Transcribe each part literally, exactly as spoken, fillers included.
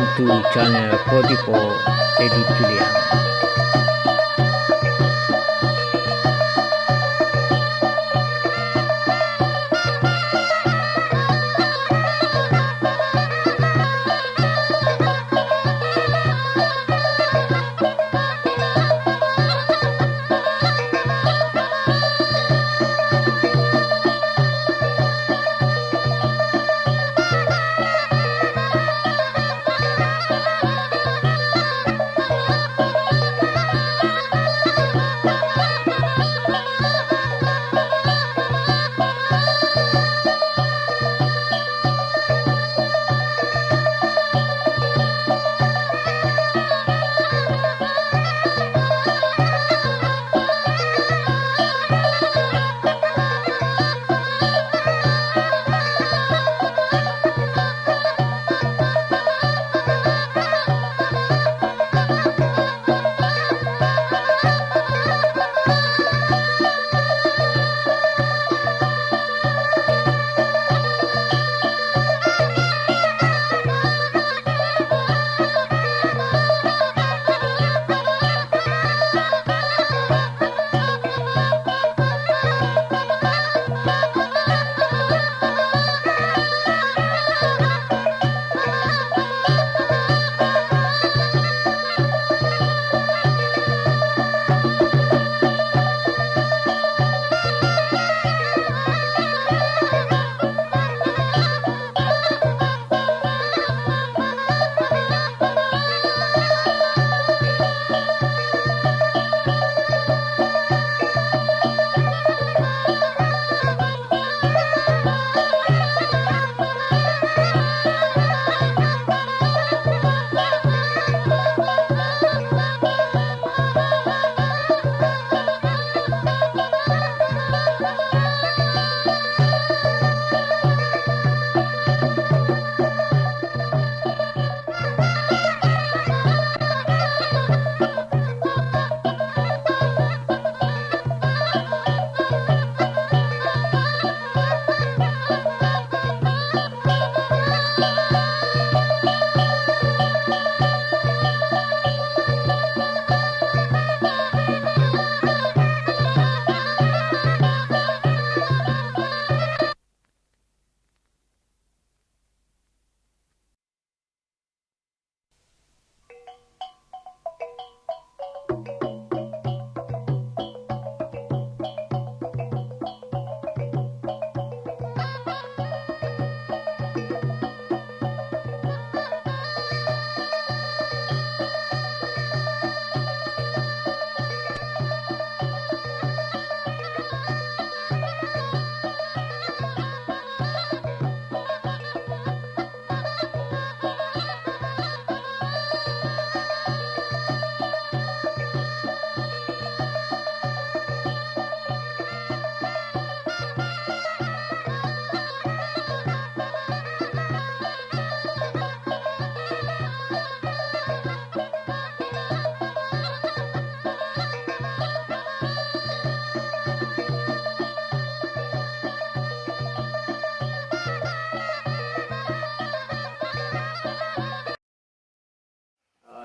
To channel Kodipo Editorial.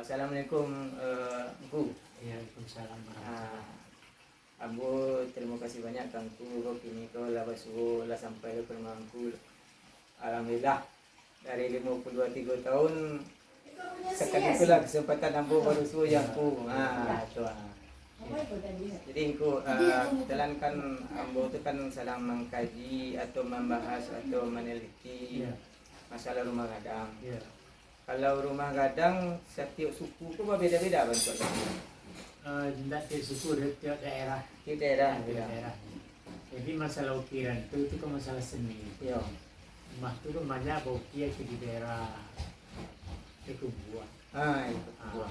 Assalamualaikum, eh, Ngku. Waalaikumsalam warahmatullahi. Ah, ambo tarimo kasih banyak ka Ngku, ko kini ko lah basuo, lah sampai ka rumah Ngku. Alhamdulillah, dari limo puluah tigo tahun, sakali tu lah kesempatan ambo barusuo jo Ngku. Ha, tu, ha. Jadi, Ngku, eh, kebetulan kan ambo tu kan sadang mangkaji atau mambahas atau maneliti masalah rumah gadang. Kalau rumah gadang, satiok suku ko babeda-beda bantuaknyo? Eh, indak tiok suku, tiok daerah. Tiok daerah, tiok daerah. Jadi, masalah ukiran tu, itu kan masalah seni. Iyo. Rumah tu kan banyak baukir tu di daerah Payakumbuah. Ah, iyo, Payakumbuah.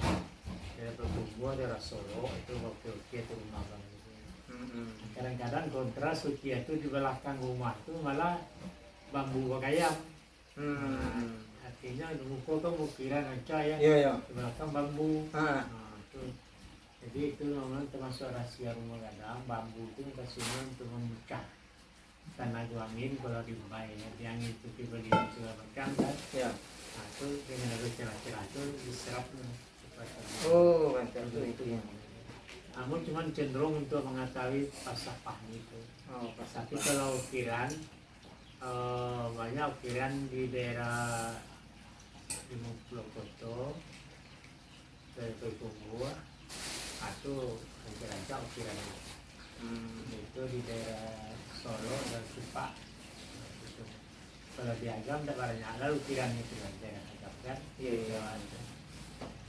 Daerah Payakumbuah, daerah Solok, itu baukir-ukir tu rumah banyak. Mm-mm. Kadang-kadang kontras ukir tu di balakang rumah tu malah bambu bagayam. Hmm. Nah, artinyo, muko kan ukiran angka, yo. Iyo, iyo. Di balakang bambu. Ha. Nah, tu. Jadi, itu memang termasuk rahasia rumah gadang, bambu tu biasonyo untuk mamecah tanah tu angin kalau diumbai, yo, di angin tu tibo-tibo segalo macam, kan. Iyo. Nah, tu dengan ado cerah-cerah tu diserap tu. Oh, mantap tu itu yang. Namun cuman cenderung untuk mengetahui pasah pahmi tu. Oh, pasah. Tapi kalau ukiran, eh, banyak ukiran di daerah Limo Puluah Koto, daerah Payakumbuah, ah, tu rancak-rancak ukiran tu. Hmm. Itu di daerah Solok dan Supak. Kalau di Agam ndak banyak lah ukiran itu lah, daerah Agam kan. Iya, iya. Jawa itu.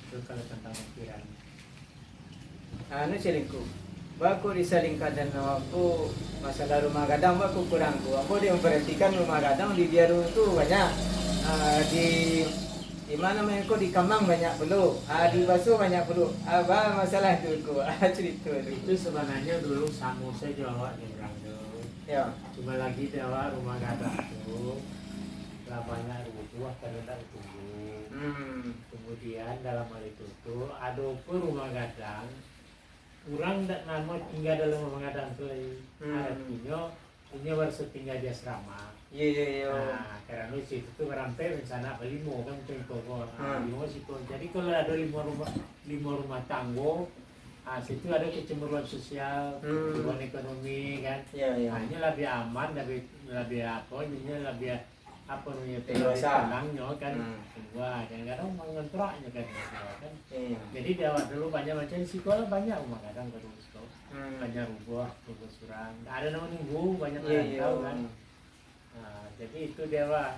Itu kalau tentang ukiran. Anu, Cik Lingku, baa kok di salingkadan awak ko masalah rumah gadang, baa kok kurang ko? Ambo dek mamparatikan rumah gadang di Biaru tu banyak. Ah, di, di ma namonyo ko, di Kamang banyak pulo. Ah, di Baso banyak pulo. Ah, baa masalah tu ko? Ah, carito tu. Itu sabananyo dulu samo sajo awak di urang tu. Yo. Cuma lagi di awak rumah gadang tu lah banyak rubuah karano ndak batumbuah. Hmm. Kemudian dalam hal itu tu, ado pun rumah gadang, urang ndak namuah tingga dalam rumah gadang tu lai. Hmm. Aratinyo, inyo baraso tingga di asrama. Iyo, iyo, iyo. Nah, karano situ tu barampek, rencana balimo kan, pengko ko. Ah, hmm. Limo situ. Jadi, kalau ado limo rumah, limo rumah tanggo, ah, situ ado kecemburuan sosial, hmm, kecemburuan ekonomi kan. Iyo, iyo. Nah, inyo labiah aman, labiah, labiah apo, inyo labiah apo namonyo tu, leluasa. Tenangnyo kan, hmm, keluar, kadang-kadang mangontraknyo kan, keluar kan. Iya. Jadi di awak dulu banyak macam siko lah, banyak rumah gadang kalau siko. Hmm. Banyak rubuah, rubuah surang. Ada namo nunggu, banyak, iya, iya, merantau kan. Hmm. Nah, jadi itu di awak.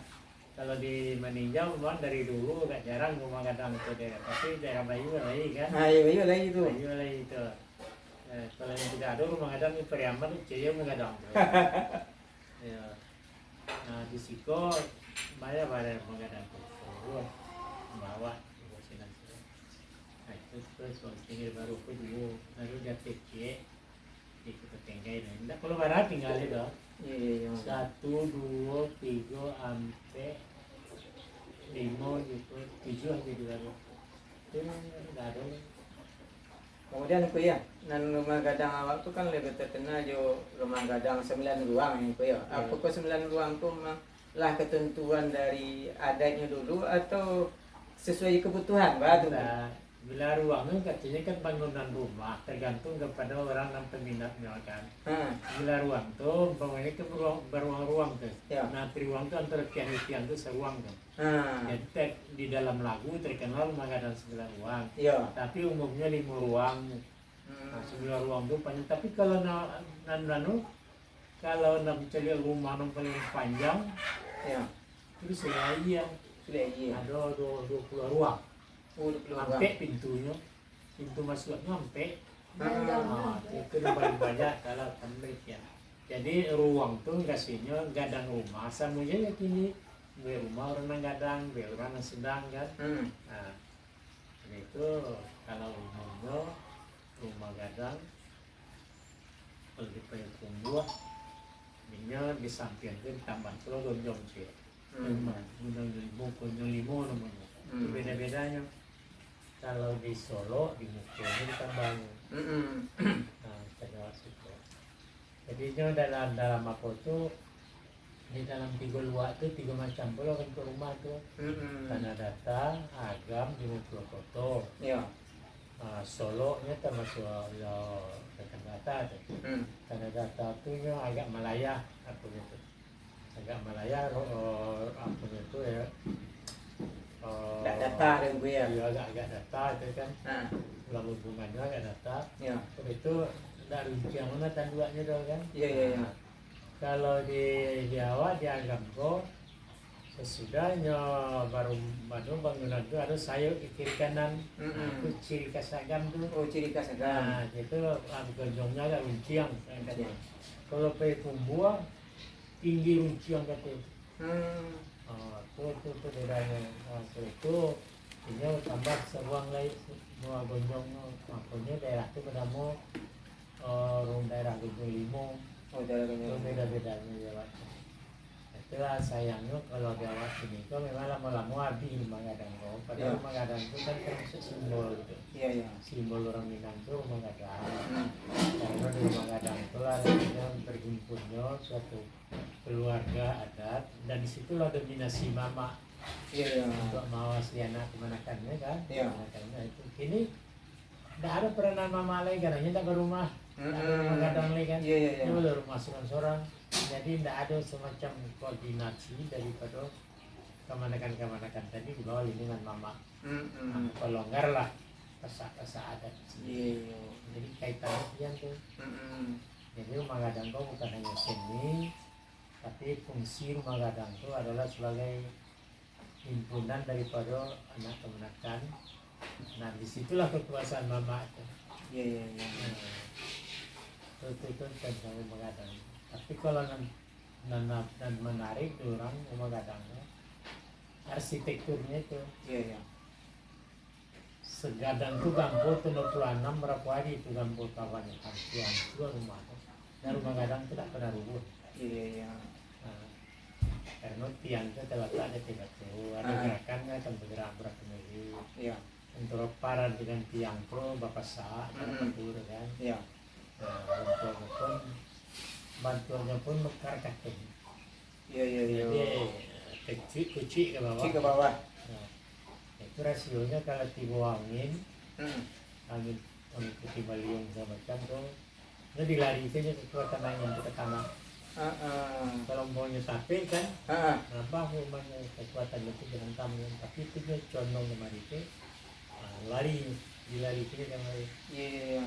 Kalau di Maninjau memang dari dulu agak jarang rumah gadang tu deh. Pasti daerah Bayu lai kan. Ah, iya, Bayu lai tu. Bayu lai tu. Eh, kalau yang tidak ada rumah gadang di Pariaman tu, cia rumah gadang tu. Ya. Nah, di siko, baya-baya rumah gadang tu. Bawah, bawah sinan tu. Nah, itu terus kalau tinggal baru ko duo, baru dia kecil, di Kota Tenggai tu. Indak, kalau bara tinggal itu. Iya, iya, iya. Satu, duo, tigo, ampek, limo, gitu, tujuah jadi baru. Itu indak ada. Kemudian, Ku, ya, nan rumah gadang awak tu kan lebih terkenal jo rumah gadang sembilan ruang, ya, Ku, ya. Iya. Apakah sembilan ruang tu memang lah ketentuan dari adatnya dulu atau sesuai kebutuhan, bah, tu? Nah, bila ruang tu katanya kan bangunan rumah, tergantung kepada orang dan peminatnya, kan. Hmm. Bila ruang tu, umpamanya kan beruang-, beruang-ruang tu. Ya. Nah, triruang tu antara tiang-tiang tu saruang tu. Hmm. Jadi, te-, di dalam lagu terkenal rumah gadang sembilan ruang. Iya. Tapi umumnya lima ruang. Hmm. Nah, sembilan ruang tu panjang. Tapi kalau na-, nan anu, kalau nak mencari rumah yang paling panjang, iya, itu Sulik Aia. Sulik Aia. Ada dua, dua puluh ruang. Oh, dua puluh ruang. Ampek pintunyo. Pintu masuknyo ampek. Hmm. Ah, itu yang paling banyak kalau kami, ya. Jadi, ruang tu kasinyo gadang rumah, samo je ya kini. Be rumah urang nan gadang, be urang nan sedang, kan. Hmm. Nah, itu kalau umumnyo rumah gadang, kalau di Payakumbuah, inyo di sampiang tu ditambah pulo gonjong ciek. Hmm. Rumah, gonjong limo, gonjong limo namonyo. Hmm. Itu beda-bedanyo. Kalau di Solok, di mukonyo ditambahnyo. Mm-mm. Nah, pada waktu itu. Jadi, nyo dalam, dalam apo tu, di dalam tigo luak tu, tigo macam pulo bentuk rumah tu. Mm-mm. Tanah Data, Agam, Limo Puluah Koto. Iya. Ah, Solok nyo tamasuak, yo, Tanah Data tu. Hmm. Tanah Data tu nyo agak malayah, apo nyo tu. Agak malayah, ro-, eh, apo nyo tu, ya. Eh, agak data tu, ya. Iya, agak, agak data tu kan. Ha. Kalau hubungannyo agak data. Ya. Tapi tu ndak runciang mano tanduaknyo tu kan. Iya, iya, iya. Nah, kalau di, di awak, di Agam ko, sasudahnyo baru, baru bangunan tu ado sayok di kiri kanan. Mm-mm. Nah, tu ciri khas Agam tu. Oh, ciri khas Agam. Nah, itu, ah, gonjongnyo agak runciang, kan. Runciang. Kalau Payakumbuah, tinggi runciang kato. Hmm. Ah, tu, tu, tu bedanyo. Ah, so itu, inyo tambah saruang lai, dua gonjong tu. Makonyo daerah tu banamo, eh, rung-, daerah Gunung Limo. Oh, daerah Gunung Limo. Tu beda-bedanyo di awak tu. Itulah sayangnyo kalau di awak siko memang lamo-lamo abih rumah gadang tu. Padahal, ya, rumah gadang tu kan termasuk simbol gitu. Iya, iya. Simbol urang Minang tu rumah gadang. Hmm. Karena di rumah gadang tu lah akhirnya berhimpunnya suatu keluarga adat, dan di situlah dominasi mamak. Iya, iya. Untuk mawasi anak kamanakan, ya kan? Iya. Kamanakan, nah, itu. Kini ndak ado peranan mamak lai, karano nyo ndak barumah, ndak ado rumah gadang lai kan. Iya, iya, iya. Nyo baru rumah surang-surang. Jadi ndak ado semacam koordinasi daripado kamanakan-kamanakan tadi di bawah lindungan mamak. Mm-mm. Nah, mako longgarlah pasak-pasak adat. Iya, iya. Jadi kaitan pian tu. Mm-mm. Jadi rumah gadang ko bukan hanyo seni, tapi fungsi rumah gadang tu adalah sebagai himpunan daripado anak kamanakan. Nah, di situlah kakuasaan mamak tu. Iya, iya, iya. Nah, itu, itu, itu tentang rumah gadang. Tapi kalau nan, nan, nan menarik di urang rumah gadang tu, arsitekturnyo itu. Iya, iya. Sagadang tu gampo tahun enam puluh anam, barapo ari tu gampo tabanyak, hancua-hancua rumah tu. Dan rumah gadang tu tak pernah rubuh. Iya, iya. Nah, karena tiang tu talatak di ateh batu, ado Ah. garakan kan akan bergerak, bergerak sendiri. Iya. Antara paran dengan tiang tu bapasak, Mm-mm. bapatur kan. Iya. Nah, bantuaknyo pun, bantuaknyo pun mekar kateh. Iya, iya, iya. Jadi, kucik, kucik ke bawah. Kucik ke bawah. Nah, itu rasionyo kalau tibo angin, Hmm. angin, angin puting baliung segala macam tu, nyo dilarikan nyo kekuatan angin tu ka tanah. Heeh. Kalau umpamonyo tapek kan, Heeh. nambah umpamonyo kekuatan itu dihantam kan. Tapi itu nyo condong kamari tu, ah, lari, dilarikan nyo kamari. Iya, iya, iya.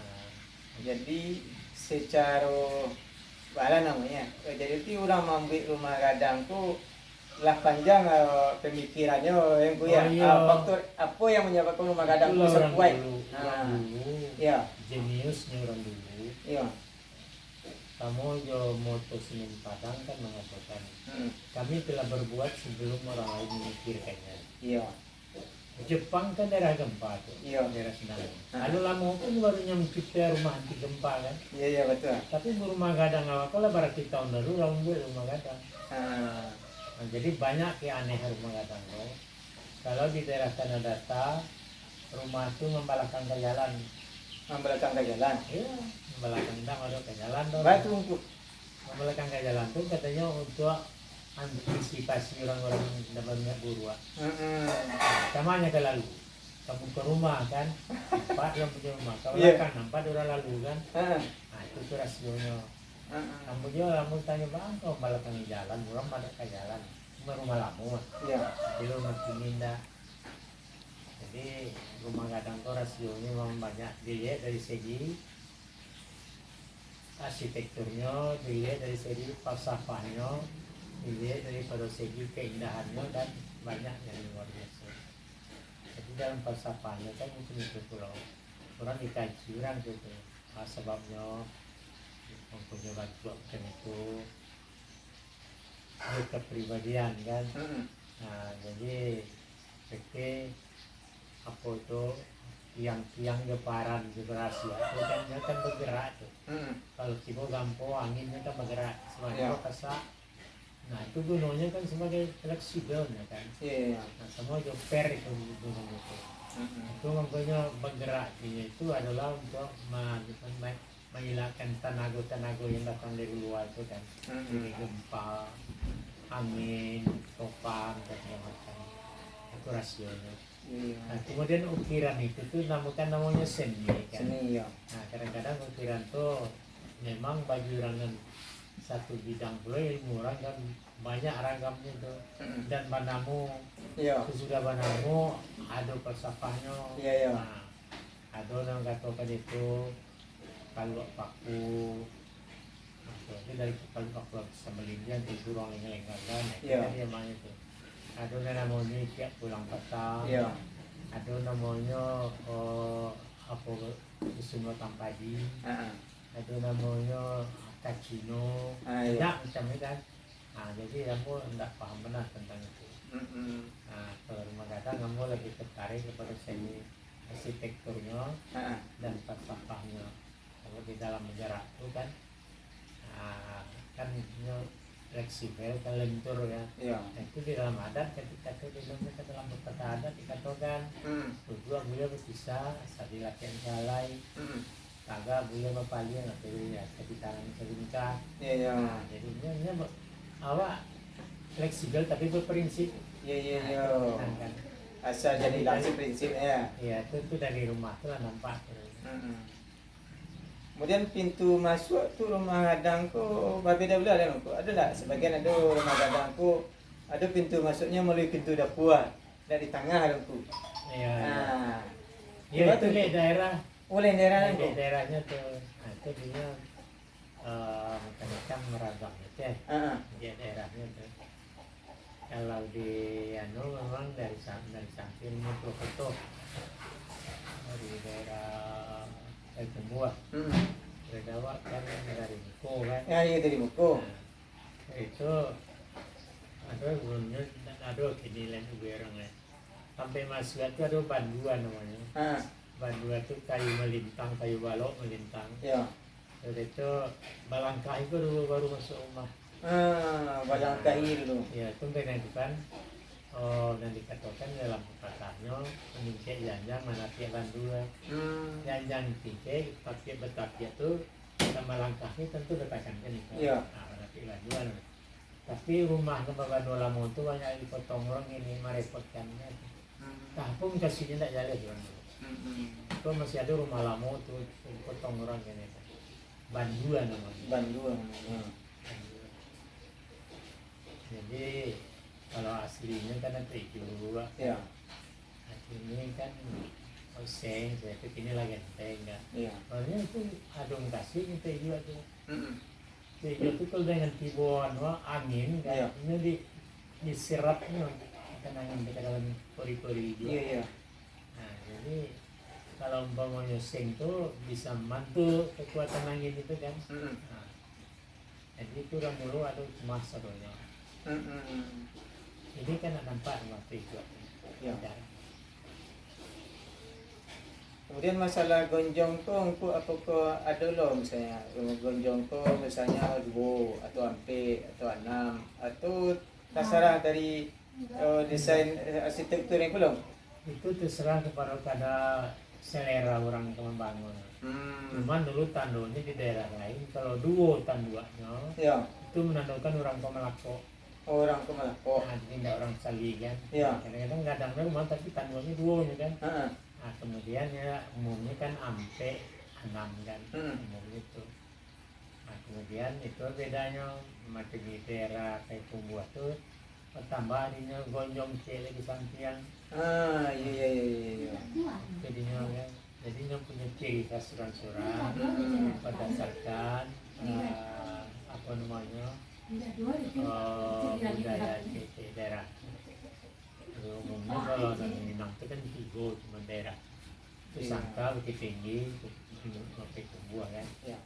Ah, Jadi secara, baa namonyo, jadi ti urang mambuek rumah gadang tu lah panjang, eh, pamikirannyo, yang ku ya. Oh, iya. Ah, faktor apa yang menyebabkan rumah gadang tu Itulah urang sabuai. dulu, Ah. urang dulu, Iya. Jeniusnyo urang dulu. Iya. Samo jo moto Senin Padang kan mengatakan, Hmm. kami telah berbuat sebelum orang lain memikirkannya. Iya. Jepang kan daerah gempa tu, Iya. daerah tsunami. Ah. Lalu lamo kan baru nyo mencipta rumah anti gempa kan. Iya, iya, betul. Tapi rumah gadang awak ko lah baratuih tahun lalu lah mambuek rumah gadang. Ah. Nah, jadi banyak keanehan rumah gadang tu. Kalau di daerah Tanah Datar, rumah tu mambalakang ka jalan. Mambalakang ka jalan. Iya, mambalakang, ndak madok ka jalan tu. Batu ungku. Mambalakang ka jalan tu katonyo untuak antisipasi urang-urang nan baniat buruak. Heeh. Sama nyo ka lalu, ka muko rumah kan, nampak urang punyo rumah, ka Iya. balakang nampak urang lalu kan. Heeh. Nah, itu tu rasionyo. Heeh. Ambo juo, ambo tanyo, "Bang, kok balakang jalan, urang madok ka jalan." Rumah-rumah lamo. Iya. Jadi rumah kini ndak. Jadi rumah gadang tu rasionyo memang banyak diliek dari segi arsitekturnyo, diliek dari segi falsafahnyo, diliek daripado segi keindahannyo, dan banyak yang luar biaso. Jadi dalam falsafahnyo kan itu, itu pulo. Urang dikaji urang tu, tu. Ah, sababnyo mampunyoi bantuak macam itu. Ado kepribadian kan. Heeh. Nah, jadi, pikir apo tu, tiang-tiang jo paran jo barasiak tu kan, nyo kan bagerak tu. Heeh. Kalau tibo gampo, angin nyo kan bagerak, samakin Ya. bapasak. Nah, itu gunonyo kan sabagai fleksibel nyo kan. Iya, iya. Nah, samo jo per itu gunonyo tu. Heeh. Itu mangkonyo bagerak inyo itu adalah untuk ma-, ma-, ma-, mailakkan tanago-tanago yang datang dari luar tu kan. Mm-mm. Dari gempa, angin, topan, dan segala macam. Itu rasionyo. Iya. Nah, kemudian ukiran itu tu namokan namonyo seni kan. Seni, iya. Nah, kadang-kadang ukiran tu memang bagi urang nan satu bidang pulo ilmu urang kan banyak ragamnyo tu. Mm-mm. Dan banamo, Iya. sesudah banamo, ado falsafahnyo. Iya, iya. Nah, ado nan katokan itu kaluak paku. Nah, itu dari kaluak paku sabalindian tu urang lenggang-lenggang kan. Nah, Iya. itu dia main tu. Ado nan namonyo ikiak pulang patang. Iya. Ado namonyo, eh, apo, dusun batang padi. Heeh. Ado namonyo kacino. Ah, iya. Banyak macam ni kan. Ah, jadi ambo ndak paham bana tentang itu. Mm-mm. Ah, kalau rumah gadang ambo lebih tertarik kepada seni arsitekturnyo Heeh. dan falsafahnyo. Kalau di dalam bagerak tu kan, ah, kan nyo fleksibel, kan lentur kan. Iya. Nah, itu di dalam adat ketika tu di dalam, kita dalam pepatah adat dikatakan, Hmm. "Tujuak buya bakisa, asa di lapiak jalai." Mm-mm. Tagak buya bapaliang, atau ya, di tangan sabingkah. Iya, iya. Nah, jadi nyo, nyo ba-, awak fleksibel tapi berprinsip. Iyo, iyo, iyo. Nah, itu kan. Asal jadi langsung prinsip, ya. Iya, itu, itu dari rumah tu lah nampak. Mm-mm. Kemudian pintu masuk tu rumah gadang ko babeda bula lah ko. Ado ndak? Sabagian ado rumah gadang ko, ado pintu masuknyo malalui pintu dapua, ndak di tangah lah ko. Iya, iya. Nah. Iya, itu tu lek daerah. Oh, lain daerah lah ko. Lek daerahnyo tu. Nah, itu dinyo, eh, macam-macam ragam itu, ya. Heeh. Lek daerahnyo tu. Kalau di anu memang dari sam-, dari samping Mutu Koto, dari daerah Payakumbuah. Hmm. Dari Dawak kan dari Muko kan. Ya, iya, dari Muko. Nah, itu ado gurunyo, ado kini lain urang lain. Sampai Masuak tu ado bandua namonyo. Ha. Bandua tu kayu malintang, kayu balok malintang. Ya. Udah itu, balangkah iko dulu baru masuk rumah. Ah, balangkah iko dulu. Ya, tu kan itu kan, oh, nan dikatokan dalam pepatahnyo, maningkek janjang, manapiak bandua. Hmm. Janjang tingkek, tapiak batapiak tu, sama langkah ni tentu datakan kan itu. Ya. Ah, manapiak bandua. Tapi rumah nan babandua lamo tu banyak dipotong urang, ini marepotkan. Hmm. Tah pun kasuiknyo ndak jaleh urang tu. Hmm. Ko masih ado rumah lamo tu dipotong urang kini. Bandua namonyo. Bandua namonyo. Hmm. Bandua. Jadi, kalau aslinyo kan Tujuah. Ya. Aslinyo kan Oseng, sudah tu kini lah Genteng kan. Ya. Soalnyo tu adong kasuik Tujuah tu. Mm-mm. Jadi, itu kalau dengan tibo anu, angin, kan, iya, inyo di, diserapnyo, kan, angin di dalam kori-kori juo. Iya, iya. Nah, jadi, kalau umpamonyo seng tu, bisa mantu kekuatan angin itu, kan. Mm-mm. Nah, jadi, itu urang dulu ado cemas sadonyo. Mm-mm. Ini kan nak nampak rumah tu itu. Iya. Kemudian masalah gonjong ko, ngku apokoh ado lo misalnyo, gonjong ko misalnyo duo, atau ampek, atau anam, atau tasarah dari, eh, desain, eh, arsitektur yang pulo? Itu terserah kepada kada selera urang ka mambangun. Hmm. Cuman dulu tandonyo di daerah lain, kalau duo tanduaknyo, ya, itu menandakan urang ko malakok. Oh, urang ko malakok. Nah, jadi ndak urang sali kan. Ya. Kadang-kadang gadang rumah tapi tanduaknyo duo nyo kan. Heeh. Nah, kemudian ya umumnyo kan ampek, anam kan. Hmm. Umumnyo tu. Nah, kemudian itu bedanyo, macam di daerah Payakumbuah tu, batambah dinyo gonjong ciek lagi sampiang. Ah, iya, iya, iya, iya, iya. Jadinyo kan, jadinyo punyo ciri khas surang-surang, hmm, berdasarkan, ah, apa namanya, eh, budaya ciek-ciek daerah. Jadi, umumnyo kalau urang Minang tu kan tigo cuma daerah. Tu, iya, Sangka, Bukittinggi, Payakumbuah kan. Iya.